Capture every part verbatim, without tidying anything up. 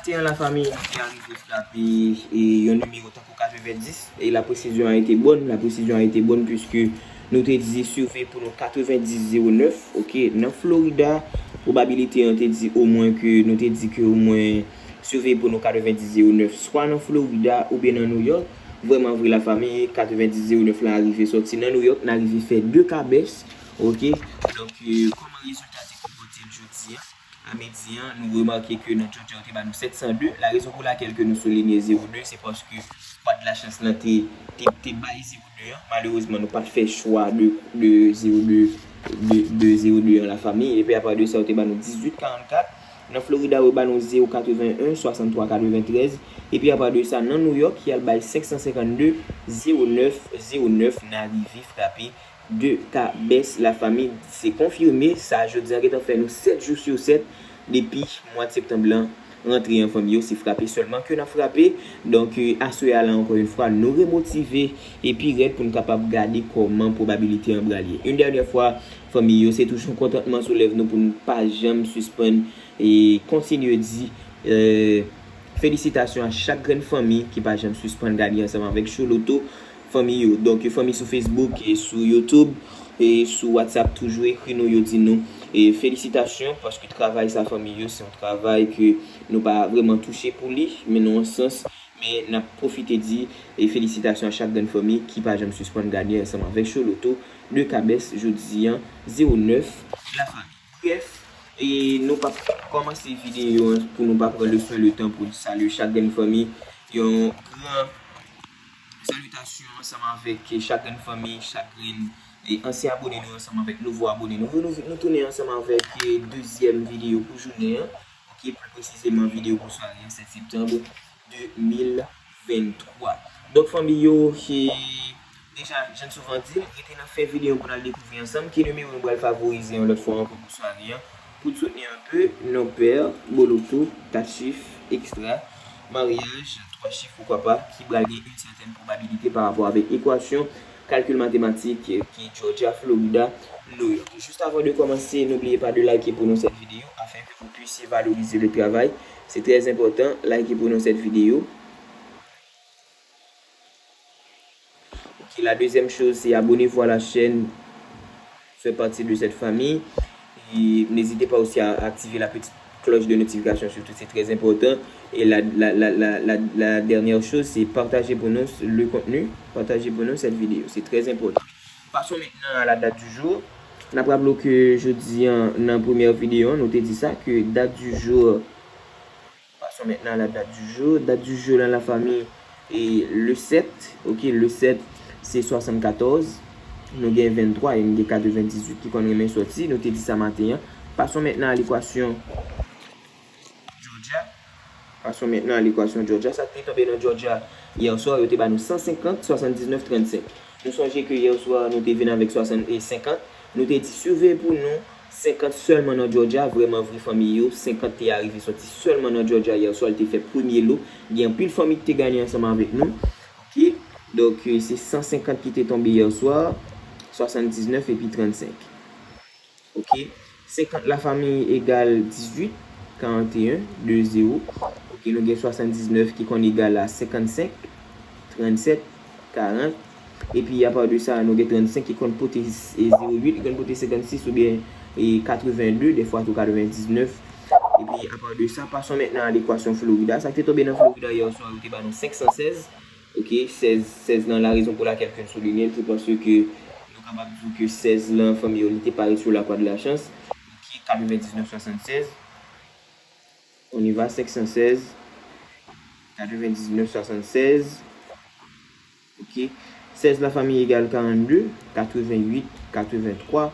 Maten an, lafanmi, nou te arive frape e yon nimewo tankou katrevendis. E la précision a été bonne, la précision a été bonne, puisque nou te di surveiller pour nous quatre-vingt-dix zéro neuf, ok, nan Florida, probabilité an te di omwen ke, nou te di ke omwen surveiller pour nous quatre-vingt-dix zéro neuf, swa nan Florida oubyen nan New York. Vrèman vre, lafanmi, quatre-vingt-dix zéro neuf la rive sòti nan New York, n a rive fè de ka bès, ok. Donk, euh, kòman rezilta te konpòte l jodi an? A midi an, nou remake ke nan Georgia, yo te ba nou sèt san de. La raison pour laquelle ke nou souliye zéro deux, se paske kwa de la chans lan te, te, te bay zéro deux an. Malerezman, nou pa t fè chwa de, de zéro deux, de, de zéro deux an, lafanmi. Epi apa de sa, yo te ba nou dizuit karannkat. Nan Florida, yo ba nou zéro katreven en, swasanntwa katreventrèz. Epi apa de sa, nan New York, y al bay senk san senkannde, zéro nèf, zéro nèf, n a rive frape de ka bès, lafanmi. Se konfime, sa jodi an gentan fè nou sèt jou sou sèt depi mwa septanm lan rantre an, fanmi yo, se frape sèlman ke n ap frape. Donk, euh, aswè a la, ankò yon fwa, nou remotive e pi rèd pou n kapab gade kòman probabilité an pral ye. Yon dènyè fwa, fanmi yo, se toujou kontantman sou lèv nou pou n pa janm sispann e kontinye di, euh, felisitasyon a chak grenn fanmi ki pa janm sispann gade ansanm avèk Show Loto. Fanmi yo, donk, fanmi sou Facebook e sou YouTube e sou WhatsApp toujou ekri nou, yo di nou, e felisitasyon, paske travay sa, fanmi yo, se yon travay ke nou pa vrèman touche pou li, men nan yon sans, men n ap pwofite di e felisitasyon a chak grenn fanmi ki pa janm sispann gade ansanm avèk Show Loto de ka bès jodi an, zéro neuf, lafanmi. Brèf, e nou p ap kòmanse videyo an pou nou pa pran leson, letan pou n salye chak grenn fanmi. Yon gran salitasyon ansanm avèk chak grenn fanmi, chak grenn, e ansyen abone nou ansanm avèk nouvo abone nou. Nou, nou, nou tounen ansanm avèk, e dezyèm videyo pou jounen an. Ok, pli presizeman videyo pou sware an sèt septanm de mil venntwa. Donk, fanmi yo, e deja, jan n souvan di l, rete nan fen videyo pou n al dekouvri ansanm ki nimewo nou pral favorize yon lòt fwa ankò pou sware an. Pou n soutni anpe, non pè, boloto, kat chif, ekstra, maryaj, twa chif, poukwa pa, ki pral gen yon sètèn probabilite pa rapò avèk ekwasyon kalkil matematik ki Georgia, Florida, New York. Juste avant de commencer, n'oubliez pas de liker pour nous cette vidéo afin que vous puissiez valoriser le travail. C'est très important. Likez pour nous cette vidéo. Ok, la deuxième chose, c'est abonnez-vous à la chaîne, faire partie de cette famille. Et n'hésitez pas aussi à activer la petite cloche de notification, surtout, c'est très important. Et la, la, la, la, la, la dernière chose, c'est partager pour nous le contenu. Partager pour nous cette vidéo, c'est très important. Passons maintenant à la date du jour. N ap raple ke jodi an, nan premyè videyo an, nou te di sa, ke date du jour, passons maintenant à la date du jour. Date du jour lan, lafanmi, e le sèt, ok, le sèt, se swasannkatòz. Nou gen venntwa e nou gen katrevendizuit ki konn renmen sòti. Nou te di sa maten an. Passons maintenant à l'équation Georgia. Passons maintenant à l'équation Georgia. Sa ki te tonbe nan Georgia yè swa, yo te ba nou san senkant, swasanndiznèf, trannsenk. Nou sonje ke yè swa, nou te vin avèk swasant e senkant. Nou te di, surveiller pour nous, senkant sèlman nan Georgia, vrèman vre, fanmi yo, senkant te arive sòti sèlman nan Georgia yè swa, li te fè premye lo. Gen anpil fanmi ki te ganye ansanm avèk nou. Ok? Donk, euh, se san senkant ki te tonbe yè swa, swasanndiznèf epi trannsenk. Ok? Senkant, lafanmi, egal dizuit, karanteyen, de zewo. Ok, nou gen swasanndiznèf ki konn egal a senkannsenk, trannsèt, karant. Epi, apa de sa, nou gen trannsenk ki konn pote, e, zewo uit, ki konn pote senkannsis oubyen, e, katrevenndi, dèfwa tou katrevendiznèf. Epi, apa de sa, passons maintenant à l'équation Florida. Sa ki te tonbe nan Florida yè swa, yo te ba nou senk san sèz. Ok, sèz, sèz lan, la raison pour laquelle ke n souliye l, se paske nou kapab di ke sèz lan, fanmi yo, li te parèt sou la croix de la chance. Ok, katrevendiznèf swasanntsèz. On y va, senk san sèz, katrevendiznèf swasanntsèz. Ok, sèz, lafanmi, egal karannde, katrevenuit, katrevenntwa,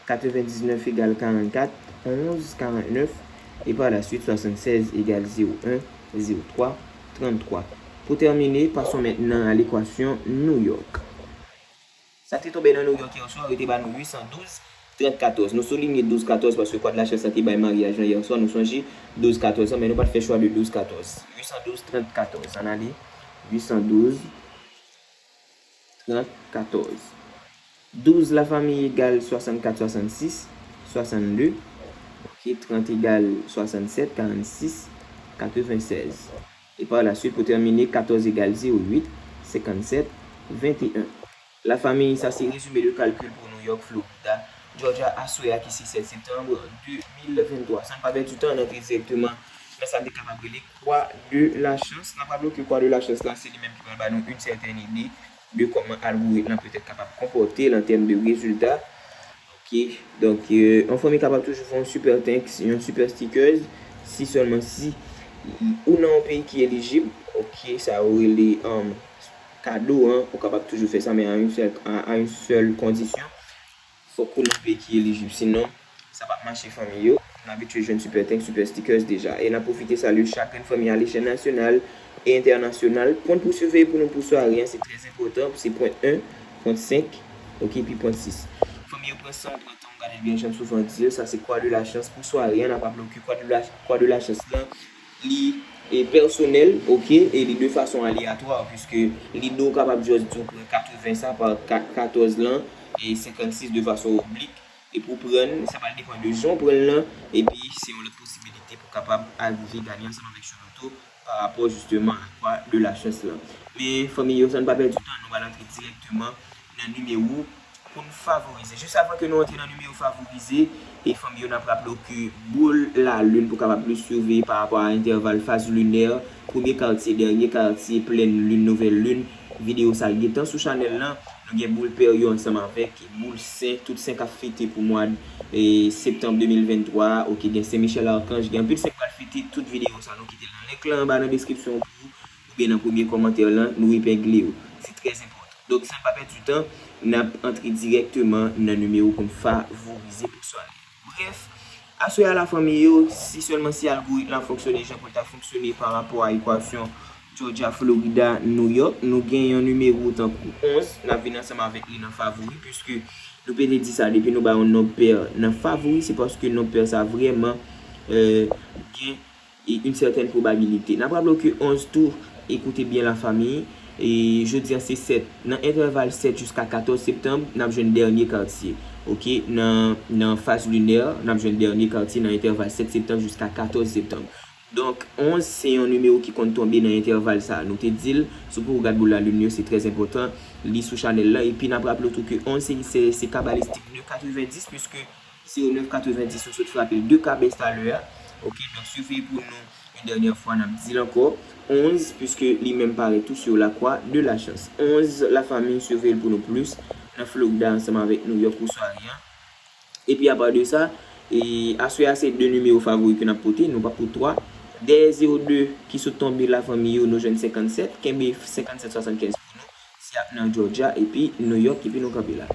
katrevendiznèf egal karannkat, onz, karantnèf, e pa la suite, swasanntsèz egal zewo en, zewo twa, tranntwa. Pou tèmine, passons maintenant à l'équation New York. Sa te tonbe nan New York yè swa, yo te ba nou uit san douz, trannkatòz. Nou souliye douz katòz paske kwa de la chans lan te bay maryaj lan yè swa. Nou sonje douz katòz lan, men nou pa t fè chwa de douz katòz. Uit san douz, trannkatòz. Ann ale. Uit san douz, trannkatòz. Douz, lafanmi, egal swasannkat, swasannsis, swasannde. Ok, trant egal swasanntsèt, karannsis, katrevensèz. E pa la suit, pou tèmine, katòz egal zewo uit, senkannsèt, venteyen. Lafanmi, sa se rezime de kalkil pou New York, Florida, Georgia, aswè a ki se sèt septanm de mil venntwa. San n pa pèdi tan, n antre dirèkteman nan sa n te kapab rele kwa de la chans. N ap raple ke kwa de la chans la, se li menm ki pral ba nou yon sèten ide de kòman algoritm lan petèt kapab konpòte l an tèm de rezilta. Ok, donk, euh, yon fanmi kapab toujou fè yon super thanks, yon super stickers, si sèlman si ou nan yon peyi ki elijib, ok, sa yo rele, um, kado an, ou kapab toujou fè sa, men a yon sèl, a, a yon sèl kondisyon. Fòk ou nan peyi ki elijib, sinon, sa p ap mache fanmi yo. Nou abitye jwenn super thanks, super stickers deja. E n ap pwofite salye chak grenn fanmi a lechèl nasyonal e entènasyonal. Pwen pou siveye pou nou pou sware an, se trè enpòtan, se pwen en, pwen senk, ok, epi pwen sis. Fanmi yo pran san, pran tan, gade l byen, jan m souvan di l, sa se kwa de la chans pou sware an. N ap raple w ke kwa de la, kwa de la chans lan, li e pèsonèl, ok, e li de fason aleyatwa, piske li do kapab just di w pran katreven sa pa ka-, katòz lan, e senkannsis de fason oblik, epi w pran l, sa pral depann de jan w pran l lan, epi se yon lòt posibilite pou kapab arive ganye ansanm avèk Choloto pa rapò jisteman a kwa de la chans lan. Men fanmi yo, san n pa pèdi tan, nou pral antre dirèkteman nan nimewo pou n favorize. Jis avan ke nou antre nan nimewo favorize, e fanmi yo, n ap raple w ke boul lalin pou kapab plis siveye pa rapò a entèval faz linè, premye katye, dènye katye, plèn lin, nouvèl lin. Videyo sa gentan sou chanèl lan. Nou gen boul pè yo ansanm avèk boul sen, tout sen k ap fete pou mwa, e, septanm de mil venntwa a. Ok, gen Sen Michèl Akanj, gen anpil sen k pral fete tout videyo sa. Nou kite l nan link lan anba nan deskripsyon pou ou, oubyen nan premye kòmantè lan, nou epengle yo. Se trè enpòtan. Donk, san n pa pèdi tan, n ap antre dirèkteman nan nimewo pou n favorize pou sware. Brèf, aswè a lafanmi yo, si sèlman si algoritm la fonksyone jan pou l ta fonksyone pa rapò a ekwasyon Georgia, Florida, New York, nou gen yon nimewo tankou onz, n ap vin ansanm avèk li nan favori, piske nou pete di sa, depi nou bay yon nonb pè nan favori, se paske nonb pè sa vrèman, euh, gen e yon sètèn pwobabilite. N ap raple w ke onz tou, e koute byen lafanmi, e jodi an se sèt, nan entèval sèt jiska katòz septanm, n ap jwenn dènye katye. Ok, nan, nan faz linè, n ap jwenn dènye katye nan entèval sèt septanm jiska katòz septanm. Donk, onz se yon nimewo ki konn tonbe nan entèval sa. Nou te di l, si w poko gad boul lalin yo, se trè enpòtan, li sou chanèl lan. Epi n ap raple w tou ke onz se, se, se kabalistik de katrevendis, piske zewo nèf katrevendis, nou sot frape l de kabès talè a. Ok, donk siveye pou nou, yon dènyè fwa, n ap di l ankò, onz, piske li menm parèt tou sou la kwa de la chans. Onz, lafanmi, siveye l pou nou plis, nan Florida ansanm avèk New York pou sware an. Epi apa de sa, e, aswè a se de nimewo favori ke n ap pote, nou p ap pote twa. Dèyè zewo de ki sot tonbe lafanmi yo, nou jwenn senkannsèt, kenbe senkannsèt swasannkenz pou nou. Si ap nan Georgia, epi New York, epi nou kanpe la.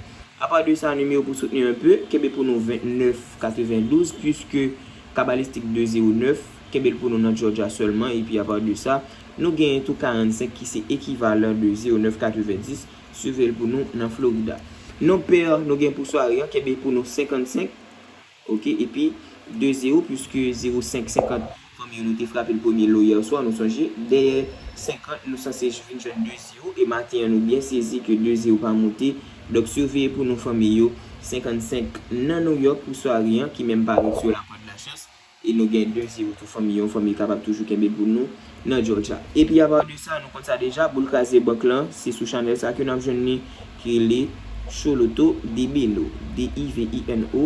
Apa de sa, nimewo pou soutni enpe, kenbe pou nou vennèf katrevendouz, piske kabalistik de zewo nèf, kenbe l pou nou nan Georgia sèlman, epi apa de sa, nou genyen tou karannsenk ki se ekivalan de zewo nèf katrevendis, siveye l pou nou nan Florida. Nonb pè nou gen pou sware an, kenbe pou nou senkannsenk, ok, epi de zewo, piske zewo senk senkant, fanmi yo, nou te frape l premye lo yè swa, nou sonje, dèyè senkant, nou sanse vin jwenn de zewo, e maten an, nou byen sezi ke de zewo pa moute. Donk, siveye pou nou, fanmi yo, senkannsenk nan New York pou sware an, ki menm parèt sou la kwa de la chans, e nou gen de zewo tou, fanmi yo, fanmi kapab toujou kenbe pou nou nan Georgia. Epi, apa de sa, nou konn sa deja, boul kraze bank lan, se sou chanèl sa ke n ap jwenn li, ki rele Choloto Divino, D I V I N O.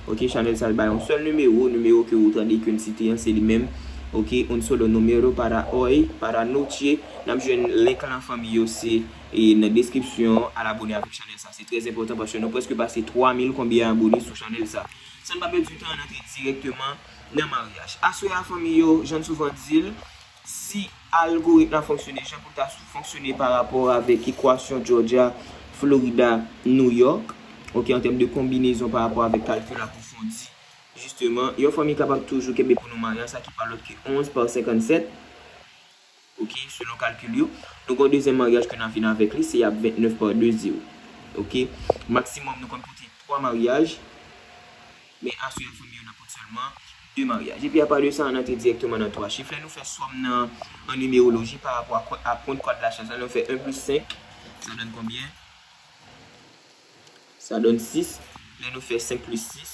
Ok, chanèl sa l bay yon sèl nimewo, nimewo ke ou tande ke n site an, se li menm. Ok, un solo número para hoy, para noche. N ap jwenn link lan, fanmi yo, se, e, nan deskripsyon an, al abone avèk chanèl sa. Se trè enpòtan paske nou prèske pase twa mil konbyen abone sou chanèl sa. San n pa pèdi tan, n antre dirèkteman nan maryaj. Aswè a, fanmi yo, jan n souvan di l, si algoritm la fonksyone jan pou l ta fonksyone pa rapò avèk ekwasyon Georgia, Florida, New York, ok, an tèm de konbinezon pa rapò avèk kalkil apwofondi, jisteman, yon fanmi kapab toujou kenbe pou nou maryaj, sa ki pa lòt ke onz pa senkannsèt, ok, selon kalkil yo. Nou gen yon dezyèm maryaj ke n ap vin avèk li, se y ap vennèf pa de zewo, ok. Maksimòm nou konn pote twa maryaj, men aswè a, fanmi yo, n ap pote sèlman de maryaj. Epi apa de sa, n antre dirèkteman nan twa chif. Lè nou fè sòm nan an nimeroloji pa rapò a kwa-, a kont kwa de la chans la, lè nou fè en plis senk, sa donn konbyen? Sa donn sis. Lè nou fè senk plis sis,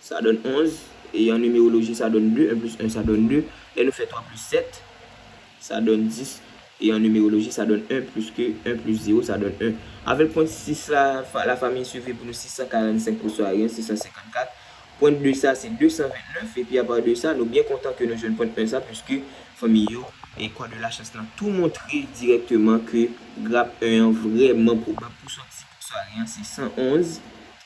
sa donn onz. E an nimewoloji, sa donn de, un plus un, sa donn de. Lè nou fè twa plis sèt, sa donn dis. E an nimewoloji, sa donn un plus ke un plus zéro, sa donn un. Avèk pwen sis la, fa- lafanmi, swive pou nou sis san karannsenk pou sware an, sis san senkannkat. Pwen de sa, se de san vennèf. Epi apa de sa, nou byen kontan ke nou jwenn pwen un sa, piske fanmi yo, e kò de lachans lan tou montre dirèkteman ke grap un an vrèman pwobab pou sòti pou sware an, se san onz.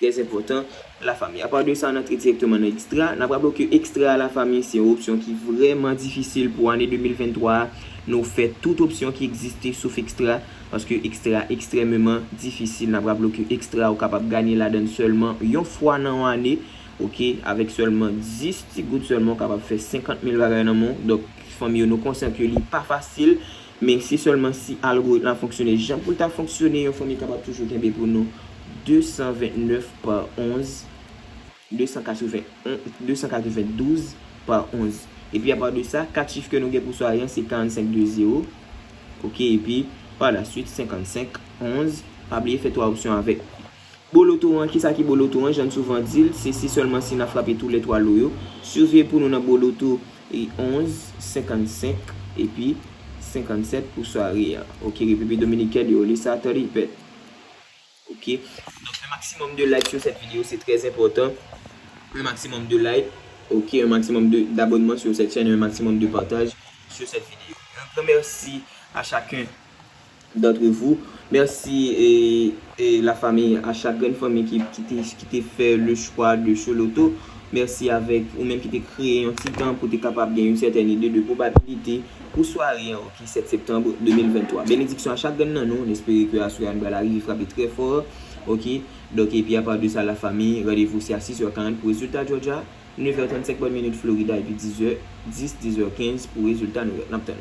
Trè enpòtan, lafanmi. Apa de sa, n antre dirèkteman nan ekstra. N ap raple ke ekstra, lafanmi, se yon opsyon ki vrèman difisil pou ane de mil venntwa a. Nou fè tout opsyon ki egziste sof ekstra, paske ekstra ekstrèmeman difisil. N ap raple ke ekstra, ou kapab ganye ladan l sèlman yon fwa nan yon ane, oke, avèk sèlman dis ti goud sèlman, ou kapab fè senkant mil bagay nan men w. Donk, fanmi yo, nou konsyan ke li pa fasil, men se sèlman si algoritm la fonksyone jan pou l ta fonksyone, yon fanmi kapab toujou kenbe pou nou de san vennèf pa onz, de san katreven, de san katrevendouz pa onz. Epi apa de sa, kat chif ke nou gen pou sware an, se karannsenk de zewo. Oke, epi pa la swit, senkannsenk onz. Pa bliye fè twa opsyon avèk. Boloto an, kisa ki boloto an? Jan n souvan di l, se si sèlman si n a frape tou lè twa lo yo. Swive pou nou nan boloto e onz, senkannsenk, epi senkannsèt pou sware a. Oke, Repiblik Dominikèn, yo rele sa Thirty Bet. Oke. Donk, un maximum de like sur cette vidéo, c'est très important. Un maximum de like, ok, un maximum de d'abonnement sur cette chaîne, un maximum de partage sur cette vidéo. Un grand merci à chacun d'entre vous. Mèsi, e, e, lafanmi, a chak grenn fanmi ki, ki te, ki te fè le chwa de Choloto. Mèsi avèk ou menm ki te kreye yon ti tan pou te kapab gen yon sètèn ide de pwobabilite pou sware an, oke, sèt septanm de mil venntwa. Benediksyon a chak grenn nan nou. Nou espere ke aswè a nou pral rive frape trè fò. Oke. Donk, epi apa de sa, lafanmi, randevou se a sis è karant pou rezilta Georgia. Nèf è trannsenk bòn minit Florida, epi diz è dis, diz è kenz pou rezilta New York. N ap tann.